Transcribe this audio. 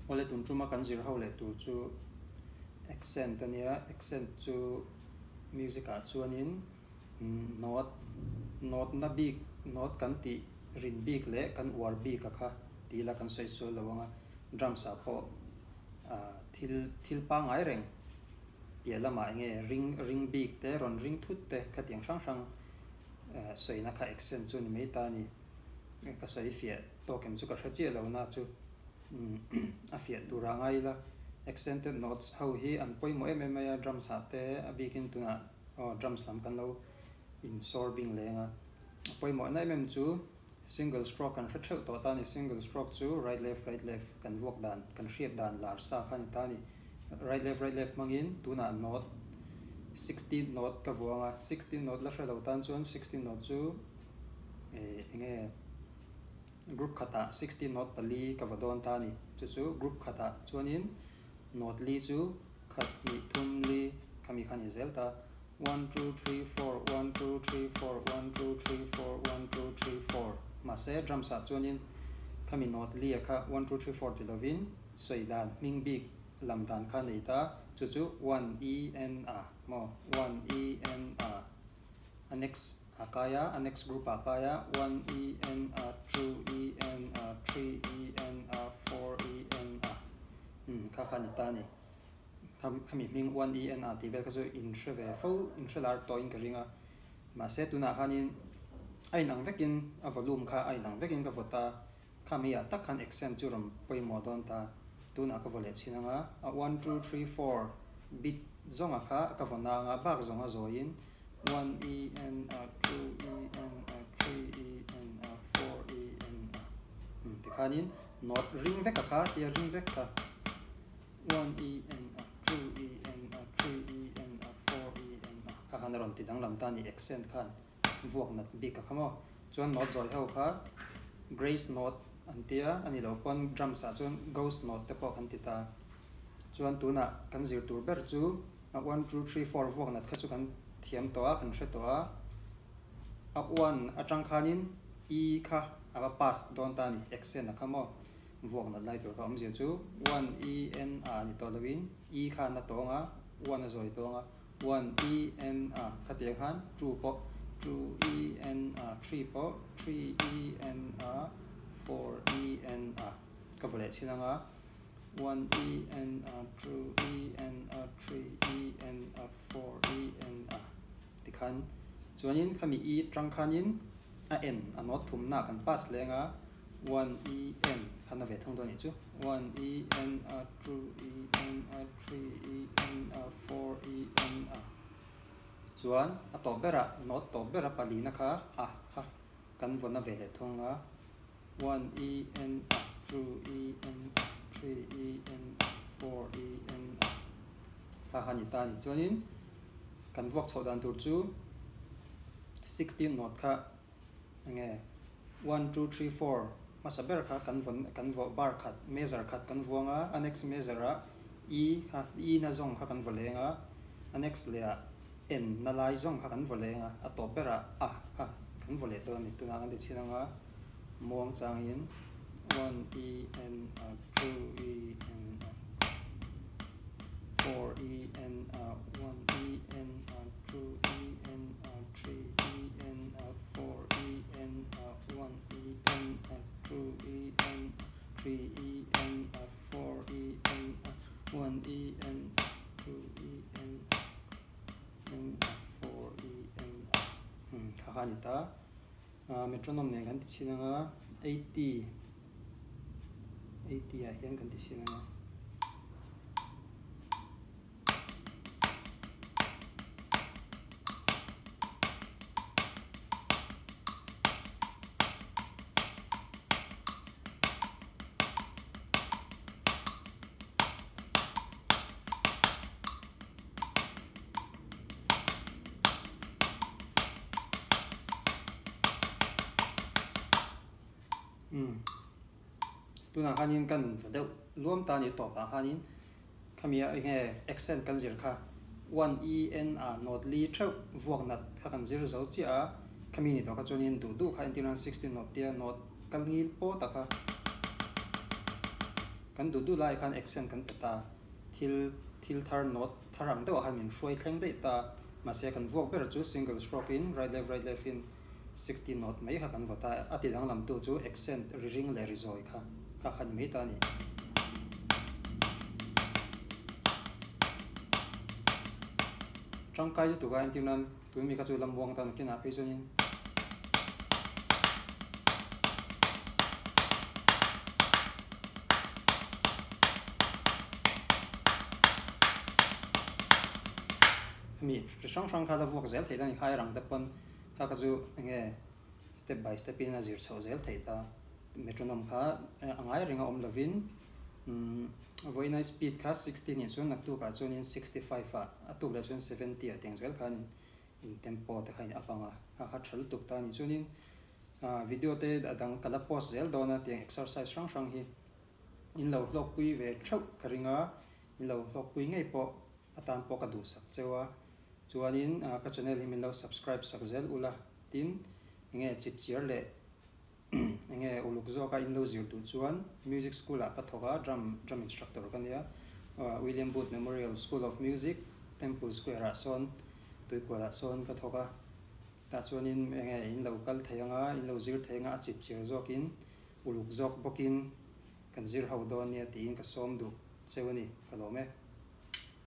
Awle tun tuma kan zir ho leh tur chu accent a nia, accent chu music ah chuanin note note na bik note kan tih rin bik leh kan uar bik a kha tih ila kan sawi sual lo ang a, drums ah pawh thil thil pangngai reng piah lamah eng nge ring ring bik te rawn ring thut te khatiang hrang hrang sawina kha accent chu a ni mai ta a ni. Ka sawi fiah tawk em chu ka hre chiah lo na chu a fiah tur ah ngai ila accented notes ho hi an pawimawh em em mai a drums ah te a bikin tunah aw drums lam kan lo insawr bing leng a a pawimawh na em em chu single stroke kan hre theuh tawh ta a ni single stroke chu right left right left kan vuak dan kan hriat dan lar sa kha a ni ta a ni right left right left hmangin tunah note sixteenth note ka vuang a sixteenth note la hre lo tan chuan sixteenth note chu eng nge group khatah 16 note pali ka va dawn ta a ni. Chu chu group khatah chuanin note li chu khat hnih thum li khami kha a ni zel ta. One two three four one two three four one two three four one two three four mahse drums ah chuanin khami note li a kha one two three four ti lovin sawi dan hming bik lam dan kha a nei ta. Chu chu one e n a maw one e n a a next a kai a, a next group ah kai a, one e n a, two e n a, three e n a, four e n a, umm kha kha a ni ta a ni. Kha khami hming one e n a tih vel kha chu in hre ve fo, in hre lar tawhin ka ring a. Mahse tunah khanin a inang vekin a volume kha a inang vekin ka vawt a, khami ah tak khan accent chu rawn pawimawh dawn ta. Tunah ka vaw leh chhin ang a, a one two three four bit zawnga kha ka vaw na ang a, bak zawnga zawiin One e n a, two e n a, three e n a, four e n a. Umm tikhanin note ring vek a kha tia ring vek kha. One e n a, two e n a, three e n a, four e n a. Kha khan a rawn ti danglam ta a ni accent khan vuak nat bik a kha maw. Chuan note zawi ho kha grace note an tia a ni lo pawn drums ah chuan ghost note te pawh kan ti ta. Chuan tunah kan zir tur ber chu A one two three four vuak nat kha chu kan thiam tawh a, kan hre tawh a. A one atang khanin E kha a va pass dawn ta a ni, accent a kha maw vuak nat lai tur kha awmzia chu one E N A ni tawh loin E kha na tawng a, one a zawi tawng a, one E N A kha tiang khan two pawh two E N A, three pawh three E N A, four E N A ka vaw leh chhin ang a. One e n a two e n a three e n a four e n a tikhan chuanin khami e tang khanin a n a note thumna kan pass leng a one e n khan a ve thung dawn nih chu one e n a two e n a three e n a four e n a chuan a tawp berah note tawp bera palina kha a kha kan vawn a ve leh thung a. One e n a, two e n a, three e n a, four e n a kha kha ni ta a ni. Chuanin kan vuak chhoh dan tur chu 16 note kha enge one two three four hmasa ber kha kan vawn kan vawh bar khat measure khat kan vuang a, a next measure ah e kha e na zawng kha kan vaw leng a, a next leh ah n na lai zawng kha kan vaw leng a, a tawp berah a kha kan vaw leh dawn a ni. Tunah kan ti chhin ang a. Muang changin one e n a two e n a four e n a one e n a two e n a three e n a four e n a one e n a two e n a three e n a four e n a one e n a two e n a n a four e n a kha kha a ni ta. Metronome nen kan ti chhin ang a, 80, 80 ah hian kan ti chhin ang a. Umm tunah khanin kan va deuh luam ta a ni tawpah khanin khami ah enge accent kan zir kha one e n a note li theuh vuak nat kha kan zir zo chiah a khami ni tawh kha chuanin duh duh kha entirnan 16 note tia note kal ngil pawh tak kha. Kan duh duh lai khan accent kan pe ta. Thil thil thar note thar ang deuhah khan min hruai thleng daih ta. Mahse kan vuak ber chu single stroke in right left right left in 60 note mai kha kan vaw ta. A ti danglam tu chu accent ri ring leh ri zawi kha kha kha ni mai ta a ni. Tangkai lutuk a entir nan tun mi kha chu lambuang tan kinah phei chuanin. Hemi chi hrang hrang kha la vuak zel theih ta a ni khai rang te pawn kha kha chu enge step by step in a zir chhoh zel theih ta metronome kha a ngai reng a awm lovin vawiinai speed kha 60 nih chuan naktukah chuanin 65 ah a tuk leh chuan 70 ah tiang zel khanin in tempo te kha in up ang a kha kha tha lutuk ta a ni chuanin video te a dang ka la post zel dawn a tiang exercise hrang hrang hi in lo hlawkpui ve theuh ka ring a in lo hlawkpui ngei pawh atan pawh ka duhsak cheu a chuanin ka channel hi min lo subscribe sak zel ula tin enge chipchiar leh Enge uluk zawka in lo zir duh chuan music school ah ka thawk a, drum drum instructor ka nia. William Booth Memorial School of Music, Temple Square ah sawn Tuikual ah sawn ka thawk a. Tah chuanin enge in lo kal thei anga, in lo zir thei anga a chip chiar zawkin uluk zawk bawkin kan zir ho dawn nia tiin ka sawm duh cheu a ni, ka lawm e.